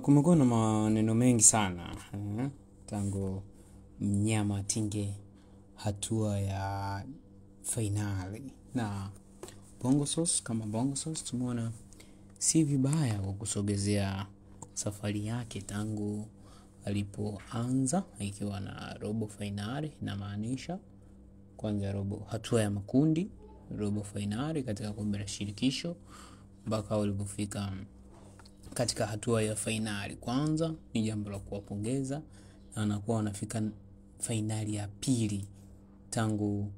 Kumekuwa na maneno mengi sana tangu mnyama atinge hatua ya fainali, na Bongo Source kama Bongo Source tumeona si vibaya kwa kusogezea safari yake tangu alipoanza ikiwa na robo fainali, inamaanisha kwanza robo hatua ya makundi, robo fainali katika kombe la shirikisho mpaka walipofika katika hatua ya fainali. Kwanza ni jambo la kuwapongeza, na wanakuwa wanafika fainali ya pili tangu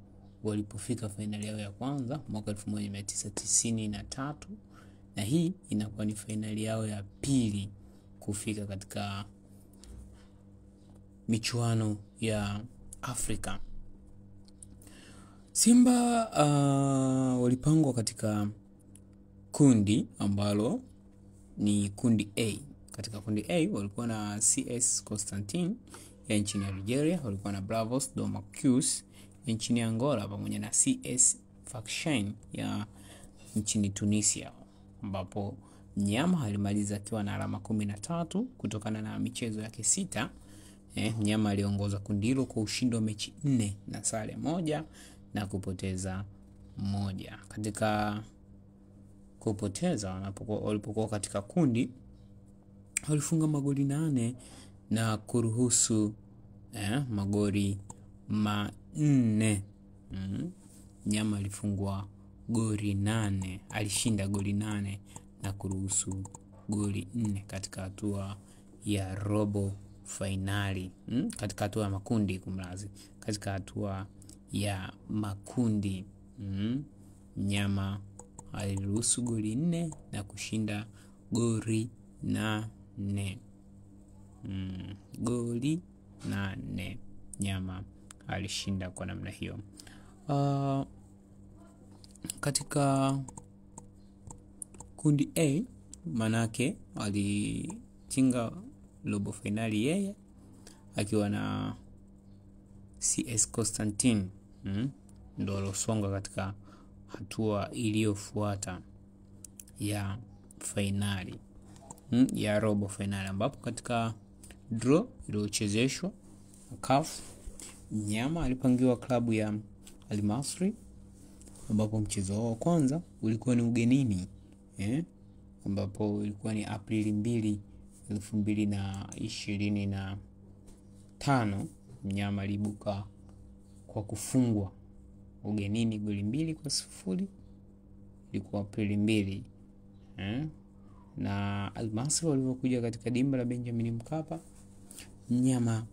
walipofika fainali yao ya kwanza mwaka 1993, na hii inakuwa ni fainali yao ya pili kufika katika michuano ya Afrika. Simba walipangwa katika kundi ambalo ni kundi A. Katika kundi A walikuwa na CS Constantine ya nchini Algeria, walikuwa na Bravos do Maquis ya nchini Angola pamoja na CS Sfaxien ya nchini Tunisia, ambapo mnyama alimaliza akiwa na alama 13 kutokana na michezo yake 6. Mnyama aliongoza kundi hilo kwa ushindi wa mechi 4 na sare 1 na kupoteza 1. Katika kupoteza, walipokuwa katika kundi walifunga magoli 8 na kuruhusu magoli 4. Mnyama alifungwa goli 8, alishinda goli 8 na kuruhusu goli 4 katika hatua ya robo fainali, katika hatua ya makundi, kumlazi, katika hatua ya makundi mnyama aliruhusu goli 4 na kushinda goli 8. Goli 8 mnyama alishinda kwa namna hiyo. Katika kundi A manake alitinga robo fainali yeye akiwa na CS Constantine, ndo alosonga katika hatua iliyofuata ya fainali, ya robo fainali, ambapo katika draw iliyochezeshwa CAF mnyama alipangiwa klabu ya Al Masry, ambapo mchezo wao wa kwanza ulikuwa ni ugenini, ambapo ilikuwa ni Aprili 2, 2025. Mnyama aliibuka kwa kufungwa ugenini goli 2-0, ilikuwa Aprili 2. Na Al Masry walivyokuja katika dimba la Benjamin Mkapa, mnyama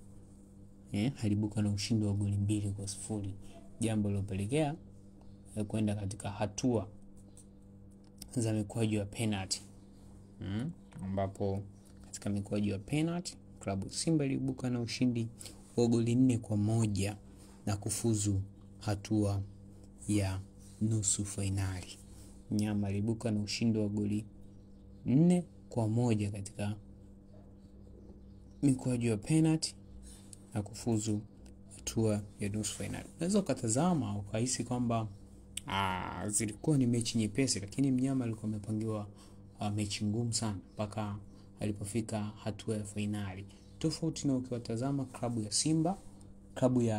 aliibuka na ushindi wa goli 2-0, jambo lilopelekea kwenda katika hatua za mikwaju ya penalty, ambapo katika mikwaju ya penalty klabu Simba iliibuka na ushindi wa goli 4-1 na kufuzu hatua ya nusu fainali. Mnyama aliibuka na ushindi wa goli 4-1 katika mikwaju ya penalty na kufuzu hatua ya nusu fainali. Unaweza ukatazama ukahisi kwamba zilikuwa ni mechi nyepesi, lakini mnyama alikuwa amepangiwa mechi ngumu sana mpaka alipofika hatua ya fainali. Tofauti na ukiwatazama klabu ya Simba, klabu ya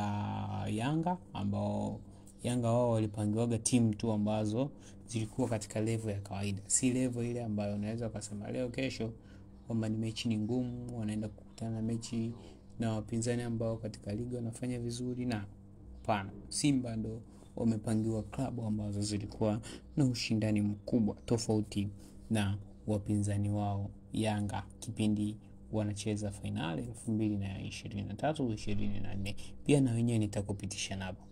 Yanga, ambao Yanga wao walipangiwaga timu tu ambazo zilikuwa katika level ya kawaida, si level ile ambayo unaweza ukasema leo kesho kwamba ni mechi ni ngumu, wanaenda kukutana na mechi na wapinzani ambao katika ligi wanafanya vizuri. Na hapana, Simba ndo wamepangiwa klabu ambazo zilikuwa na ushindani mkubwa tofauti na wapinzani wao Yanga kipindi wanacheza fainali 2023-2024. Pia na wenyewe nitakupitisha napo.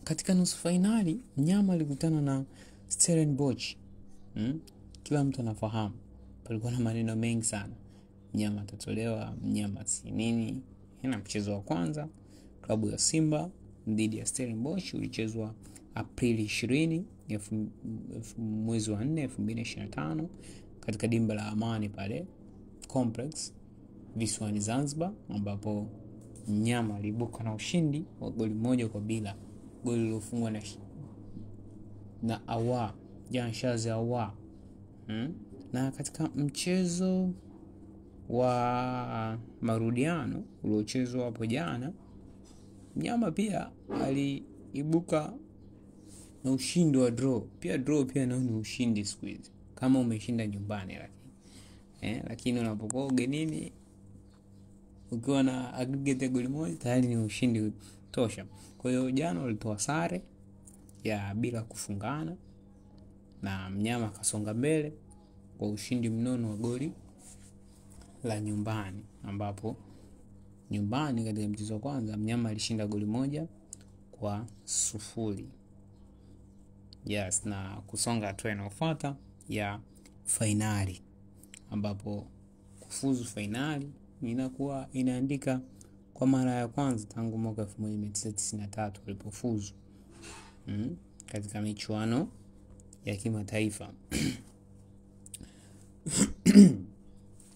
Katika nusu fainali mnyama alikutana na Stellenbosch. Kila mtu anafahamu palikuwa na maneno mengi sana, mnyama atatolewa, mnyama si nini. Na mchezo wa kwanza klabu ya Simba dhidi ya Stellenbosch ulichezwa Aprili 20 mwezi wa 4 2025 katika dimba la Amani pale Complex visiwani Zanzibar, ambapo mnyama aliibuka na ushindi wa goli 1-0, goli lililofungwa na Awa Jean Charles Awa. Na katika mchezo wa marudiano uliochezwa hapo jana, Mnyama pia aliibuka na ushindi wa draw. Pia draw pia nao ni ushindi siku hizi, kama umeshinda nyumbani, lakini lakini unapokuwa ugenini ukiwa na aggregate ya goli moja tayari ni ushindi tosha. Kwa hiyo jana walitoa sare ya bila kufungana na Mnyama akasonga mbele kwa ushindi mnono wa goli la nyumbani, ambapo nyumbani katika mchezo wa kwanza Mnyama alishinda goli 1-0. Yes, na kusonga hatua inayofuata ya fainali, ambapo kufuzu fainali inakuwa inaandika kwa mara ya kwanza tangu mwaka 1993 walipofuzu katika michuano ya kimataifa.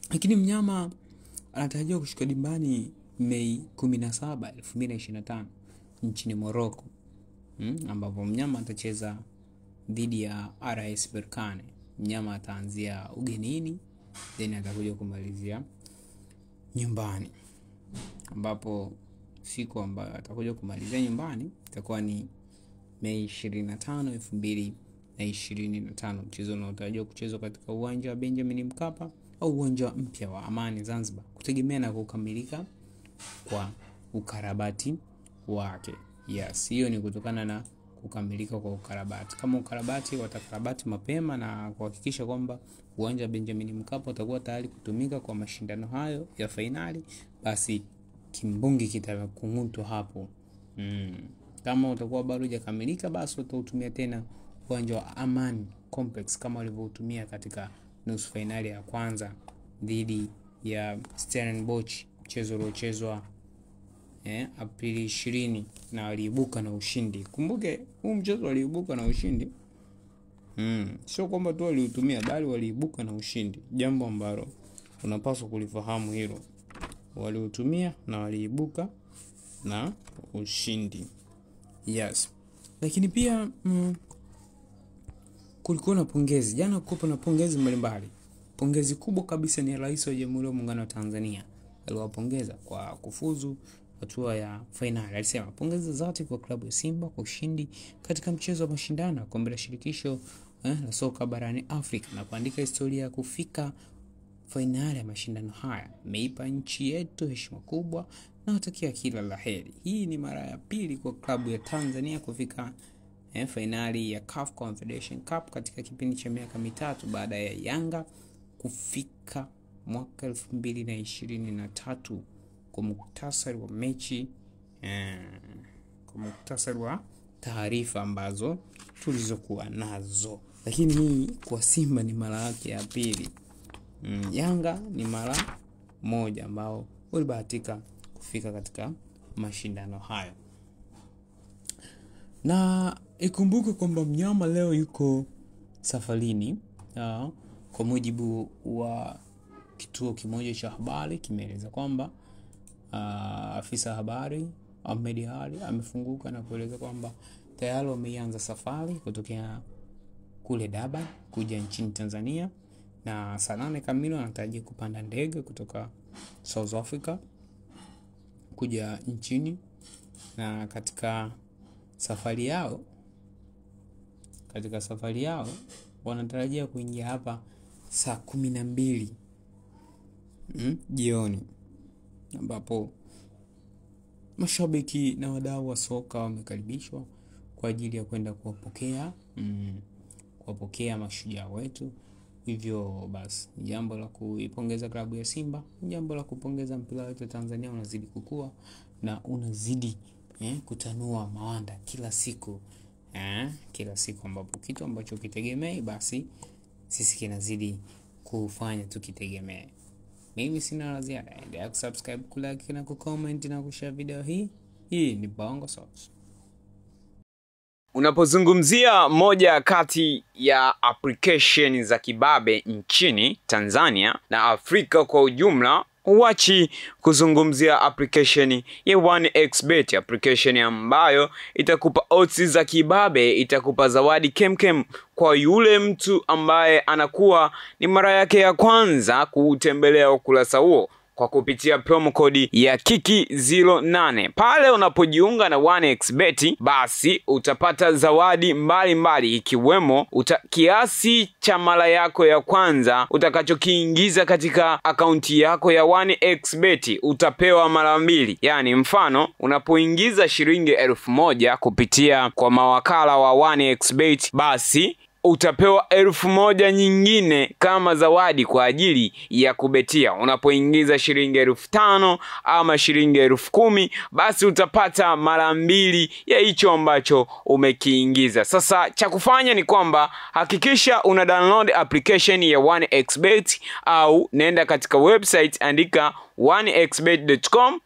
Lakini Mnyama anatarajiwa kushuka dimbani Mei 17, 2025 nchini Morocco, ambapo Mnyama atacheza dhidi ya RS Berkane. Mnyama ataanzia ugenini then atakuja kumalizia nyumbani, ambapo siku ambayo atakuja kumalizia nyumbani itakuwa ni Mei 25, 2025, mchezo unaotarajiwa kuchezwa katika uwanja wa Benjamin Mkapa au uwanja mpya wa Amani Zanzibar, kutegemea na kukamilika kwa ukarabati wake. Yes, hiyo ni kutokana na kukamilika kwa ukarabati. Kama ukarabati watakarabati mapema na kuhakikisha kwamba uwanja wa Benjamin Mkapa utakuwa tayari kutumika kwa mashindano hayo ya fainali, basi kimbungi kitakung'utwa hapo. Kama utakuwa bado hujakamilika, basi utautumia tena uwanja wa Amani Complex kama walivyotumia katika nusu fainali ya kwanza dhidi ya Stellenbosch, mchezo uliochezwa Aprili 20 na waliibuka na ushindi. Kumbuke huu mchezo waliibuka na ushindi. Sio kwamba tu waliutumia, bali waliibuka na ushindi. Jambo ambalo unapaswa kulifahamu hilo. Waliutumia na waliibuka na ushindi. Yes. Lakini pia kulikuwa na pongezi. Jana kulikuwa na pongezi mbalimbali. Pongezi kubwa kabisa ni Rais wa Jamhuri ya Muungano wa Tanzania. Aliwapongeza kwa kufuzu hatua ya fainali. Alisema pongezi zote kwa klabu ya Simba kwa ushindi katika mchezo wa mashindano ya kombe la shirikisho la soka barani Afrika na kuandika historia ya kufika fainali ya mashindano haya. Imeipa nchi yetu heshima kubwa na natakia kila la heri. Hii ni mara ya pili kwa klabu ya Tanzania kufika fainali ya CAF Confederation Cup katika kipindi cha miaka mitatu baada ya Yanga kufika mwaka 2023 kwa muktasari wa mechi, kwa muktasari wa taarifa ambazo tulizokuwa nazo. Lakini hii kwa Simba ni mara yake ya pili. Yanga ni mara moja ambao walibahatika kufika katika mashindano hayo. Na ikumbuke kwamba Mnyama leo yuko safarini. Kwa mujibu wa kituo kimoja cha habari kimeeleza kwamba afisa habari Ahmed Ali amefunguka na kueleza kwamba tayari wameanza safari kutokea kule Durban kuja nchini Tanzania, na saa 8 kamili wanatarajia kupanda ndege kutoka South Africa kuja nchini. Na katika safari yao wanatarajia kuingia hapa saa 12 jioni, ambapo mashabiki na wadau wa soka wamekaribishwa kwa ajili ya kwenda kuwapokea mashujaa wetu. Hivyo basi jambo la kuipongeza klabu ya Simba, jambo la kupongeza mpira wetu Tanzania unazidi kukua na unazidi kutanua mawanda kila siku. Kila siku ambapo kitu ambacho kitegemei basi sisi kinazidi kufanya tukitegemee. Mimi sina la ziada. Endelea kusubscribe, kulike na kucomment na kushare video hii. Hii ni Bongo Source. Unapozungumzia moja kati ya application za kibabe nchini Tanzania na Afrika kwa ujumla, Uachi kuzungumzia application ya 1xBet, application ambayo itakupa odds za kibabe, itakupa zawadi kemkem kwa yule mtu ambaye anakuwa ni mara yake ya kwanza kuutembelea ukurasa huo kwa kupitia promo code ya KIKI08. Pale unapojiunga na 1xBet, basi utapata zawadi mbalimbali ikiwemo kiasi cha mara yako ya kwanza utakachokiingiza katika akaunti yako ya 1xBet utapewa mara mbili. Yani mfano unapoingiza shilingi 1000 kupitia kwa mawakala wa 1xBet, basi utapewa 1000 nyingine kama zawadi kwa ajili ya kubetia. Unapoingiza shilingi 5000 ama shilingi 10000, basi utapata mara mbili ya hicho ambacho umekiingiza. Sasa cha kufanya ni kwamba hakikisha una download application ya 1xBet au nenda katika website, andika 1xbet.com,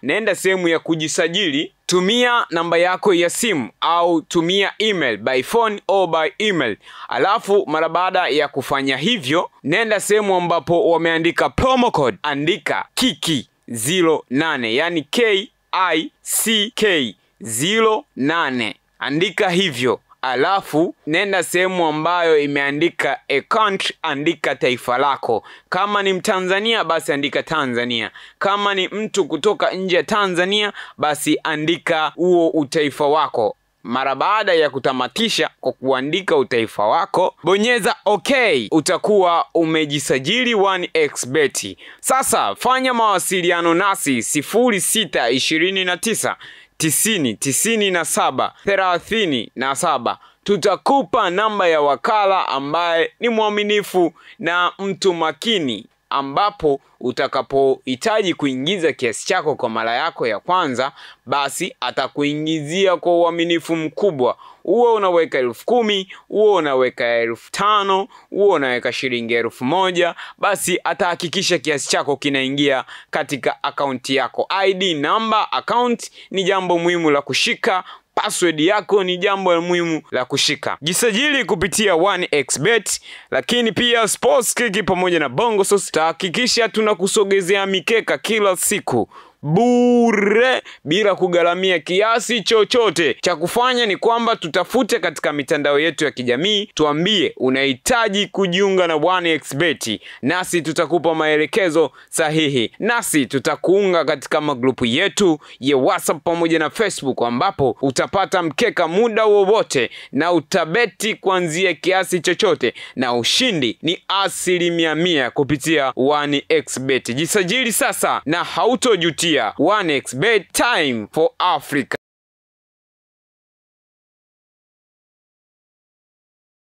nenda sehemu ya kujisajili, tumia namba yako ya simu au tumia email by phone or by email. Alafu mara baada ya kufanya hivyo, nenda sehemu ambapo wameandika promo code, andika KIKI08, yani KICK08, andika hivyo. Alafu nenda sehemu ambayo imeandika a country, andika taifa lako. Kama ni Mtanzania basi andika Tanzania. Kama ni mtu kutoka nje ya Tanzania basi andika huo utaifa wako. Mara baada ya kutamatisha kwa kuandika utaifa wako, bonyeza OK, utakuwa umejisajili 1xBet. Sasa fanya mawasiliano nasi 0629 90 97 37. Tutakupa namba ya wakala ambaye ni mwaminifu na mtu makini, ambapo utakapohitaji kuingiza kiasi chako kwa mara yako ya kwanza, basi atakuingizia kwa uaminifu mkubwa. Uwe unaweka 10,000, uwe unaweka 5,000, uwe unaweka shilingi 1,000, basi atahakikisha kiasi chako kinaingia katika akaunti yako. ID number account ni jambo muhimu la kushika. Password yako ni jambo muhimu la kushika. Jisajili kupitia 1xBet, lakini pia Sports Kiki pamoja na Bongo Source tahakikisha tunakusogezea mikeka kila siku bure bila kugharamia kiasi chochote. Cha kufanya ni kwamba tutafute katika mitandao yetu ya kijamii, tuambie unahitaji kujiunga na 1xBet, nasi tutakupa maelekezo sahihi. Nasi tutakuunga katika magrupu yetu ya WhatsApp pamoja na Facebook, ambapo utapata mkeka muda wowote na utabeti kuanzia kiasi chochote, na ushindi ni 100% kupitia 1xBet. Jisajili sasa na hautojutia. 1xBet, time for Africa.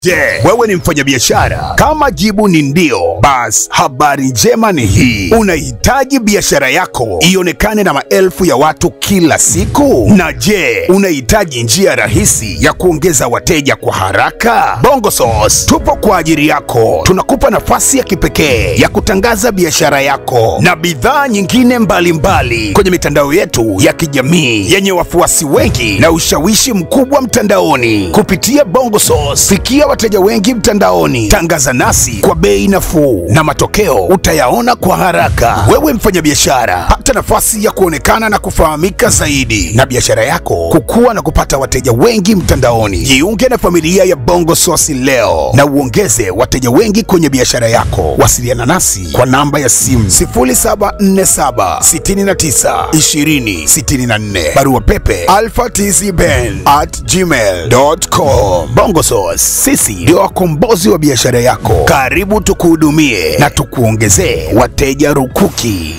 Je, wewe ni mfanyabiashara? Kama jibu ni ndio, basi habari njema ni hii. Unahitaji biashara yako ionekane na maelfu ya watu kila siku? Na je, unahitaji njia rahisi ya kuongeza wateja kwa haraka? Bongo Source tupo kwa ajili yako. Tunakupa nafasi ya kipekee ya kutangaza biashara yako na bidhaa nyingine mbalimbali kwenye mitandao yetu ya kijamii yenye wafuasi wengi na ushawishi mkubwa mtandaoni. Kupitia Bongo Source, fikia wateja wengi mtandaoni. Tangaza nasi kwa bei nafuu na matokeo utayaona kwa haraka. Wewe mfanyabiashara, pata nafasi ya kuonekana na kufahamika zaidi na biashara yako kukua na kupata wateja wengi mtandaoni. Jiunge na familia ya Bongo Source leo na uongeze wateja wengi kwenye biashara yako. Wasiliana nasi kwa namba ya simu 0747 69 20 64, barua pepe alphatzben@gmail.com. Bongo Source, sisi ndio wakombozi wa biashara yako. Karibu tukuhudumie na tukuongezee wateja rukuki.